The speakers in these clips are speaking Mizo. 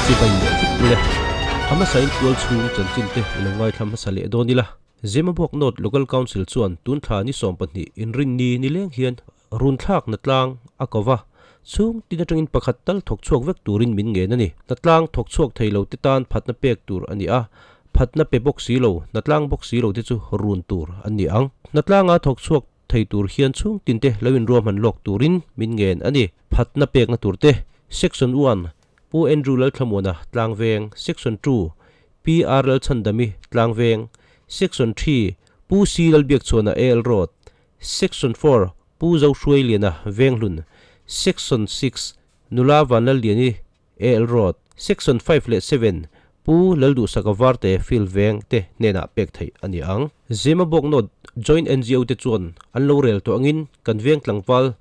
Chibai leh vek ule. A hmasain tual chhung chanchin te i lo ngaithla hmasa leh dawn ila. Zemabawk North Local Council chuan tun thla ni 12 inrinni nileng hian Runthlak hnatlang a ko va, chhung tin atangin pakhat tal thawk chhuak vek turin min ngen a ni. Hnatlang thawk chhuak thei lo te tan phatna pek tur a ni a, phatna pe bawk si lo, hnatlang bawk si lo te chu run tur an ni ang. Hnatlanga thawk chhuak thei tur hian chhung tin te lo inruahman lawk turin min ngen a ni. Phatna pekna tur te, Section one, Pu Andrew Lalthlamuana, Tlangveng, Section two, Pi R Lalchhandami, Tlangveng, Section three, Pu C Lalbiakchhuana, AL Road, Section four, Pu Zohruailiana, Venghlun, Section six, Nula Vanlalliani, AL Road, Section five leh seven, Pu Lalduhsaka Varte, Field Veng te hnenah pek theih a ni ang. Zemabawk North Joint NGO te chuan an lo rel tawh angin kan veng tlangval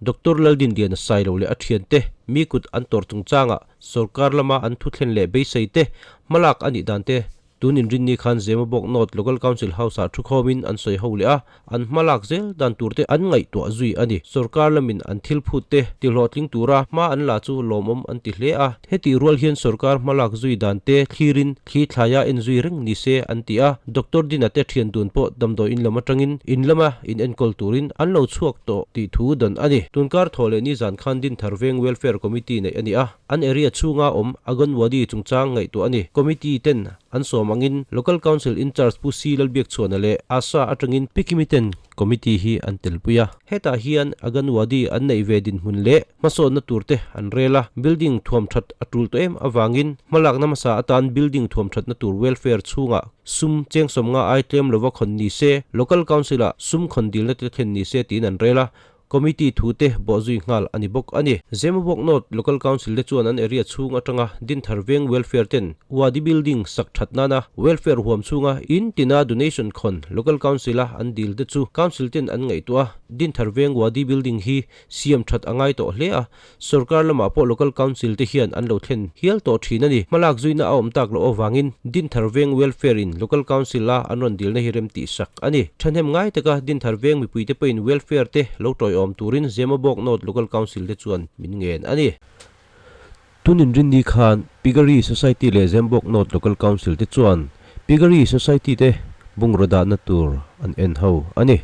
Doctor Laldinliana Sailo leh a thiante mi kut an tawrh chungchangah sorkar lama an thuthlen leh beisei te hmalak a nih dan te Tun inrinni khan Zemabawk North Local Council House-ah thukhawmin an sawi ho leh a, an hma lak zel dan turte an ngaihtuah zui a ni. Sorkar lamin an thil phut te tihlawhtling tura hma an la chu lawmawm an ti hle a. Hetih rual hian sorkar hma lak zui dan te thlirin thli thlaia en zui reng ni se an ti a. Doctor Dina te thian dun pawh damdawi in lam atangin in lama in enkawl turin an lo chhuak tawh tih thu dan a ni. Tunkar thaw leh ni zan khan Dinthar Veng Welfare Committee neih a ni a. An area chhunga awm Aganwadi chungchang ngaihtuah a ni. Committee ten an sawm angin Local Council in charge Pu C Lalbiakchhuana leh Asha atangin Pi Kimi ten committee hi an telpui a. Hetah hian Aganwadi an neih ve dinhmun leh hmasawnna tur te an rel a, building thuam that a tul tawh em avangin hmalakna hmasa atan building thuam thatna tur welfare chhungah sum cheng sawmnga ai tlem lova khawn ni se, Local Council ah sum khawn dilna te thlen ni se tiin an rel a. Committee thu te bawh zui nghal a ni bawk a ni. Zemabawk North Local Council te chuan an area chhung atanga Dinthar Veng Welfare ten Wadi Building sak that nana Welfare huam chhunga in tina donation khawn Local Council a an dil te chu Council ten an ngaihtuah a, Dinthar Veng Wadi Building hi siam that a ngai tawh hle a, Sorkar lamah pawh Local Council te hian an lo thlen hial tawh thin a ni. Hmalak zuina a awm tak loh avangin Dinthar Veng Welfare in Local Council a an rawn dilna hi rem tih sak a ni. Thahnem ngai taka Dinthar Veng mipuite pawhin Welfare te lo tawiawm turin Zemabawk North Local Council te chuan min ngen a ni. Tun inrinni khan Piggery Society leh Zembawk North Local Council te chuan Piggery Society te bungraw dahna tur an en ho a ni.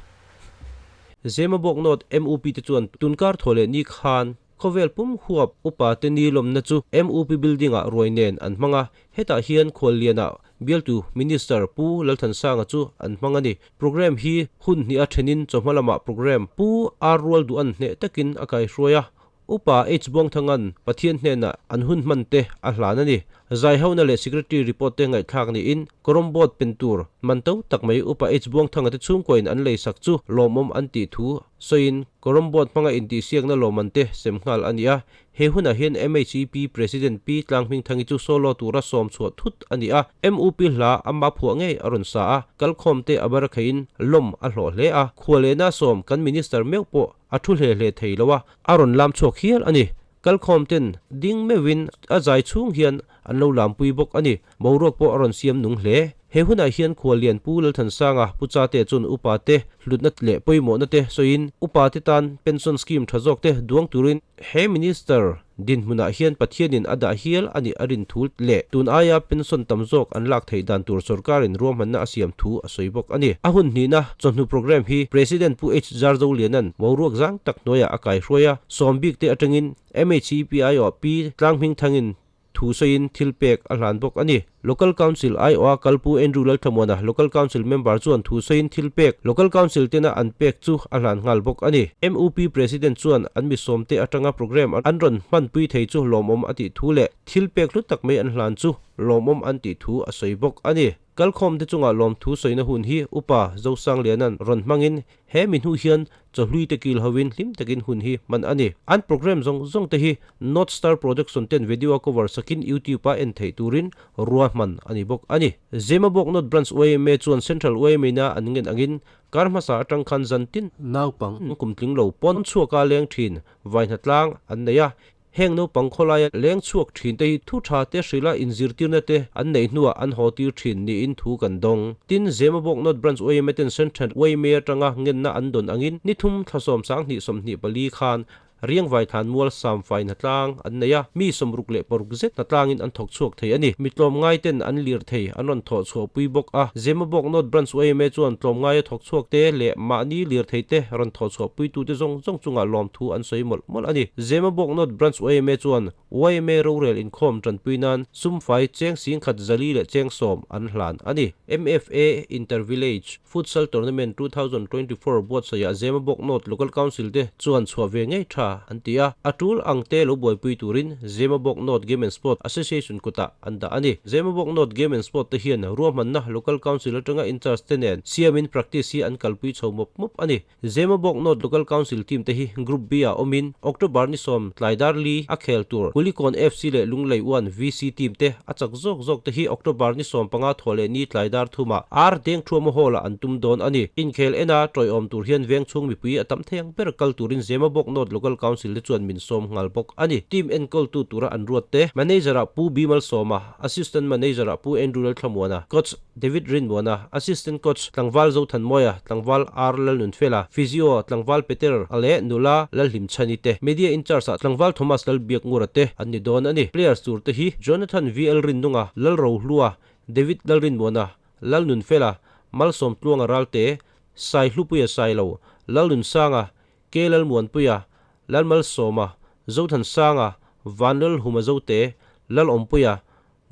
Zemabawk North MUP te chuan tunkar thaw leh ni khan khawvel pum huap upa te ni lawmna chu MUP building ah ruai nen an hmang a, hetah hian khuallianah bialtu Minister Pu Lalthansanga chu an hmang a ni. Programme hi hun hnih a thenin chawhma lamah programme Pu R Rualduhan hneh takin a kaihruai a, Upa H Buangthanga'n Pathian hnenah an hun hman te a hlan a ni. Zaihona leh Secretary report te ngaihthlak niin Kawrawm Board pen tur man to tak mai Upa H Buangthanga te chhungkuain an lei sak chu lawmawm an tih thu sawiin Kawrawm Board hmanga intihsiakna lawmman te sem nghal a ni a. He hunah hian MHEP President Pi Tlanghmingthangi chu solo tura sawm chhuah thut a ni a. MUP hla ama phuah ngei a rawn sa a, kalkhawm te a barakhaiin lawm a hlawh hle a. Khualehna sawm kan Minister meuh pawh a thu hle hle thei lo a, a rawn lam chhuak hial a ni. Kalkhawm ten ding meuhin a zai chhung hian an lo lampui bawk a ni. Boruak pawh a rawn siam nung hle. He hunah hian Khuallian Pu Lalthansanga, Pu Chate chuan upa te hlutna leh pawimawhna te sawiin upa te tan pension scheme tha zawk te duang turin he Minister Dinhmunah hian Pathianin a dah hial a nih a rin thu leh tun aia pension tam zawk an lak theih dan tur sorkarin ruahmanna a siam thu a sawi bawk a ni. A hun hnihna chawhnu programme hi President Pu H Zarzoliana'n boruak zang tak hnuaiah a kaihruai a, sawm bik te atangin MHEPI aw Pi Tlanghmingthangin thu sawiin thil pek a hlan bawk a ni. Local Council aiawha kalpu Andrew Lalthlamuana, Local Council member chuan thu sawiin thil pek Local Council tena an pek chu a hlan nghal bawk a ni. MUP President chuan an mi sawmte atanga programme an rawn hmanpui thei chu lawmawm a tih thu leh thil pek hlu tak mai an hlan chu lawmawm an tih thu a sawi bawk a ni. Kalkhawmte chunga lawmthu sawina hun hi Upa Zosangliana'n rawn hmangin He mi hnu hian chawhlui te kil hovin hlim takin hun hi hman a ni. An programme zawng zawng te hi North Star Production ten video a cover sakin YouTube a en theih turin ruahman a ni bawk a ni. Zemabawk North Branch yma chuan Central yma na an ngen angin kar hmasa atang khan zan tin naupang kum tling lo pawn chhuaka leng thin vaihna tlang an nei a. Heng naupang khawlaia leng chhuak thin te hi thu tha te hrilha inzirtirna te an neih hnuah an haw tir thin niin thu kan dawng. Tin, Zemabawk North Branch yma ten Central yma atanga ngenna an dawn angin ni thum thla sawm 20 24 khan Riangvai thlan mual samfai hnatlang an nei a, mi 66 zet hnatlangin an thawk chhuak thei a ni. Mi tlawmngai ten an lir thei an rawn thawh chhuah pui bawk a. Zemabawk North Branch yma chuan tlawmngaia thawk chhuak te leh mahni lir thei te rawn thawh chhuah pui tute zawng zawng chungah lawmthu an sawi mawlh mawlh a ni. Zemabawk North Branch yma chuan yma rorel inkhawm tanpui nan sumfai cheng 10,000 zali leh cheng 10 an hlan a ni. MFA Inter Village Futsal Tournament 2024 buatsaihah Zemabawk North Local Council te chuan chhuah ve ngei tha an ti a, a tul ang te lo buaipui turin Zemabawk North Game and Sport Association kutah an dah a ni. Zemabawk North Game and Sport te hian ruahmanna Local Council atanga in-charge te nen siamin practice hi an kalpui chho mawp mawp a ni. Zemabawk North Local Council team te hi Group B ah awmin October ni 10 tlai dar li a khel tur Kulikawn FC leh Lunglei 1 VC team te a chak zawk zawk te hi October ni 15 thawh leh ni tlai dar thumah R Dengthuama Hall ah an tum dawn a ni. Inkhel ena tawiawm tur hian veng chhung mipui a tam thei ang ber kal turin Zemabawk North Local Council te chuan min sawm nghal bawk a ni. Team enkawltu tura an ruat te Manager ah Pu Bimal Sawma, Assistant Manager ah Pu Andrew Lalthlamuana, Coach David Rinmuana, Assistant Coach Tlangval Zothanmawia, Tlangval R Lalnunfela, Physio Tlangval Peter a leh Nula Lalhlimchhani te, Media in Charge ah Tlangval Thomas Lalbiakngura te an ni dawn a ni. Players tur te hi Jonathan VL Rinnunga, Lalrohlua, David Lalrinmuana, Lalnunfela, Malsawm Tluanga Ralte, Saihlupuia Sailo, Lalnunsanga, K Lalmuanpuia, Lalmalsawma, Zothansanga, Vanlalhuma Zote, Lalawmpuia,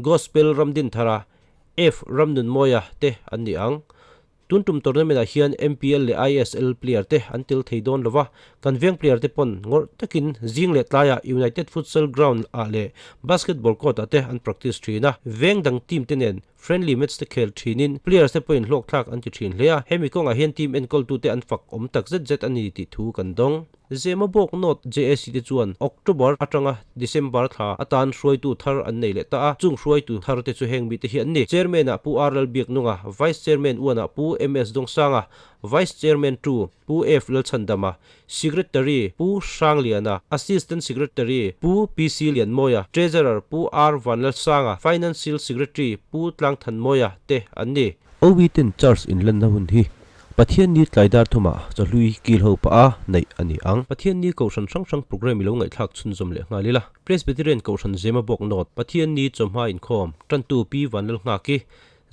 Gospel Ramdinthara, F Ramnunmawia te an ni ang. Tun tum tournament ah hian MPL leh ISL player te an tel thei dawn lova, kan veng player te pawn ngawrh takin zing leh tlaiah United Futsal Ground ah leh Basketball Court ah te an practice thin a, veng dang team te nen friendly match te khel thinin players te pawhin hlawkthlak an ti thin hle a, hemi kawngah hian team enkawltute an fak awm tak zet zet a ni tih thu kan dawng. Zemabawk North JAC te chuan October atanga December thla atan hruaitu thar an nei leh ta a, chung hruaitu thar te chu heng mite hi an ni, Chairman ah Pu R Lalbiaknunga, Vice Chairman 1 ah Pu MS Dawngsanga, Vice Chairman 2 Pu F Lalchhandama, Secretary Pu Hrangliana, Assistant Secretary Pu PC Lianmawia, Treasurer Pu R Vanlalsanga, Financial Secretary Pu Tlangthanmawia te an ni. OV ten Church inlanna hun hi Pathianni tlai dar thumah chawhlui kil ho pah a neih a ni ang. Pathianni Kohhran hrang hrang programme i lo ngaihthlak chhunzawm leh nghal ila. Presbyterian Kohhran Zemabawk North, Pathianni chawhma inkhawm, tantu Pi Vanlalnghaki,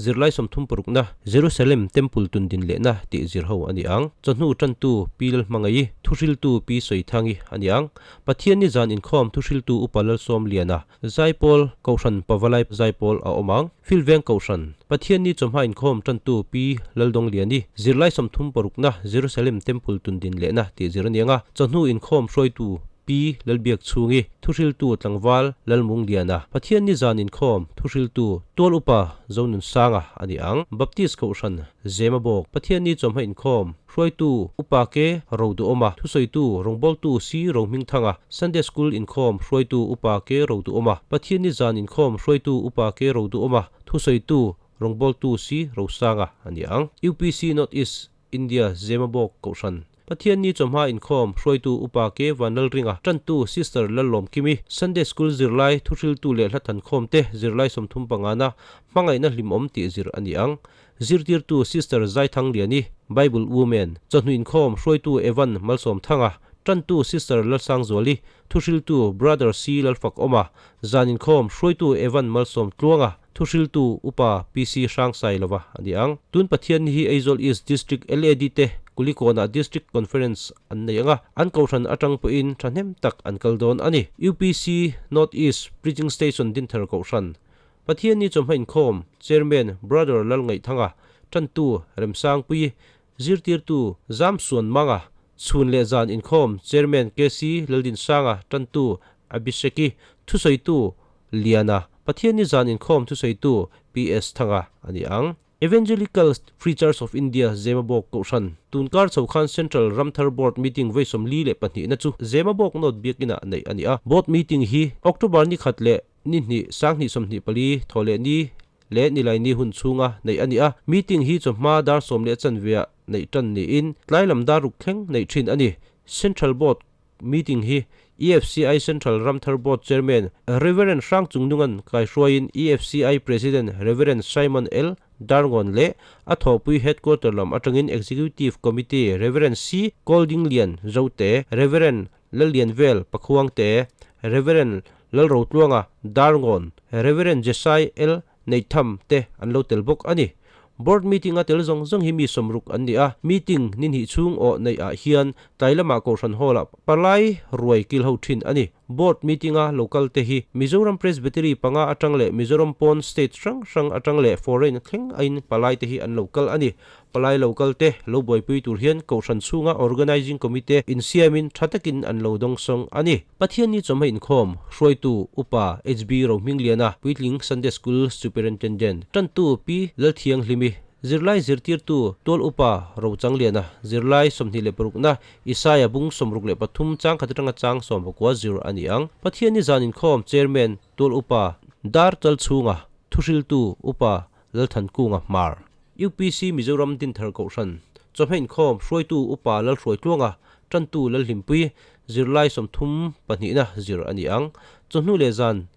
Zirlai 36na, Jerusalem Temple tundin lehna tih zir ho a ni ang. Chawhnu tantu Pi Lalhmangaih, thuhriltu Pi Sawithangi a ni ang. Pathianni zan inkhawm thuhriltu Upa Lalsawmliana, Zaipawl Kohhran Pavalai Zaipawl a awm ang. Filveng Kohhran, Pathianni chawhma inkhawm tantu Pi Laldawngliani, Zirlai 36na, Jerusalem Temple tundin lehna tih zir a ni ang a. Chawhnu inkhawm hruaitu Pi Lalbiakchhungi, Thuhriltu Tlangval Lalmungliana, Pathianni zan inkhawm Thuhriltu Tual Upa Zonunsanga a ni ang. Baptist Kohhran, Zemabawk, Pathianni chawhma inkhawm hruaitu Upa Ke Roduhawma, Thusawitu Rawngbawltu Si Rohmingthanga, Sunday School inkhawm hruaitu Upa Ke Roduhawma, Pathianni zan inkhawm hruaitu Upa Ke Roduhawma, Thusawitu Rawngbawltu Si Rosanga a ni ang. UPC North East India Zemabawk Kohhran, Pathianni chawhma inkhawm hruaitu Upa Ke Vanlalringa, Tantu Sister Lallawmkimi, Sunday School zirlai thuhriltu leh hlathankhawm te zirlai 35na hmangaihna hlimawm tih zir a ni ang. Zirtirtu Sister Zaithangliani, Bible Woman, chawhnu inkhawm hruaitu Evan Malsawmthanga, Tantu Sister Lalsangzuali, thuhriltu Brother C Lalfakawma, zan inkhawm hruaitu Evan Malsawmtluanga, Thuhriltu Upa PC Hrangsailova a ni ang. Tun Pathianni hi Aizawl East District LAD te Kulikawnah District Conference an nei ang a, an kohhran atang pawhin thahnem tak an kal dawn a ni. UPC North East Preaching Station Dinthar Kohhran Pathianni chawhma inkhawm Chairman Brother Lalngaihthanga, Tantu Remsangpui, Zirtirtu Zamsuanmanga, Chhun leh Zan inkhawm Chairman KC Laldinsanga, Tantu Abhisheki, Thusawitu Liana, Pathianni zan inkhawm thusawitu PS Thanga a ni ang. Evangelical Free Church of India Zemabawk Kohhran tunkar chho khan Central Ramthar Board meeting vawi 42 na chu Zemabawk North Biakinah neih a ni a. Board meeting hi October ni khat leh ni hnih 2024 thaw leh ni leh Nilaini hun chhunga neih a ni a. Meeting hi chawhma dar sawm leh chanveah neih tan niin tlai lam dar ruk thleng neih thin a ni. Central Board meeting hi EFCI Central Ramthar Board Chairman Rev. Hrangchungnunga'n kaihruaiin EFCI President Rev. Simon L. Darngawn leh a thawhpui Headquarter lam atangin Executive Committee Rev. C. Koldinglian Zote, Rev. Lallianvel Pakhuangte, Rev. Lalrotluanga Darngawn, Rev. Jesai L. Neihtham te an lo tel bawk a ni. Board meeting a tel zawng zawng hi mi sawmruk an ni a, meeting ni hnih chhung awh neih ah hian tlai lamah Kohhran Hall ah palai ruai kil ho thin a ni. Board meeting a local te hi Mizoram Presbytery panga atang leh Mizoram pawn state hrang hrang atang leh foreign thleng aiin palai te hi an lo kal a ni. Palai lo kal te lo buaipui tur hian Kohhran chhunga Organising Committee insiamin tha takin an lo dawngsawng a ni. Pathianni chawhma inkhawm, hruaitu Upa HB Rohmingliana, Puitling Sunday School Superintendent, Tantu Pi Lalthianghlimi, Zirlai Zirtirtu Tual Upa Rochangliana, Zirlai 26na Isaia bung 63 chang khat atanga chang 19 zir a ni ang. Pathianni zan inkhawm Chairman Tual Upa Dar Chalchhunga, Thuhriltu Upa Lalthankunga Hmar. UPC Mizoram Dinthar Kohhran, Chawhma inkhawm hruaitu Upa Lalhruaitluanga, Tantu Lalhlimpui, zirlai 32na zir a ni ang. Chawhnu leh zan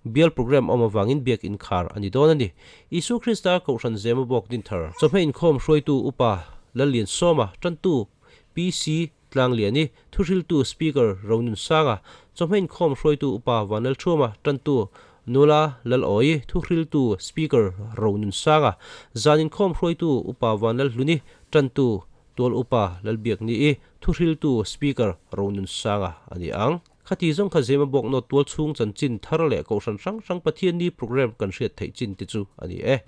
bial programme awm avangin biak inkhar a ni dawn a ni. Isua Krista Kohhran Zema Bawk Dinthar, Chawhma inkhawm hruaitu Upa Lalliansawma, Tantu PC Tlangliani, Thuhriltu Speaker Ronunsanga, Chawhma inkhawm hruaitu Upa Vanlalthuama, Tantu Nula Lalawi, Thuhriltu Speaker Ronunsanga, Zan inkhawm hruaitu Upa Vanlalhluni, Tantu Tual Upa Lalbiakni-i, Thuhriltu Speaker Ronunsanga a ni ang. Khati zawng kha Zema bawk nawt tual chhung chanchin thar leh kohhran hrang hrang Pathianni programme kan hriat theih chin te chu a ni e.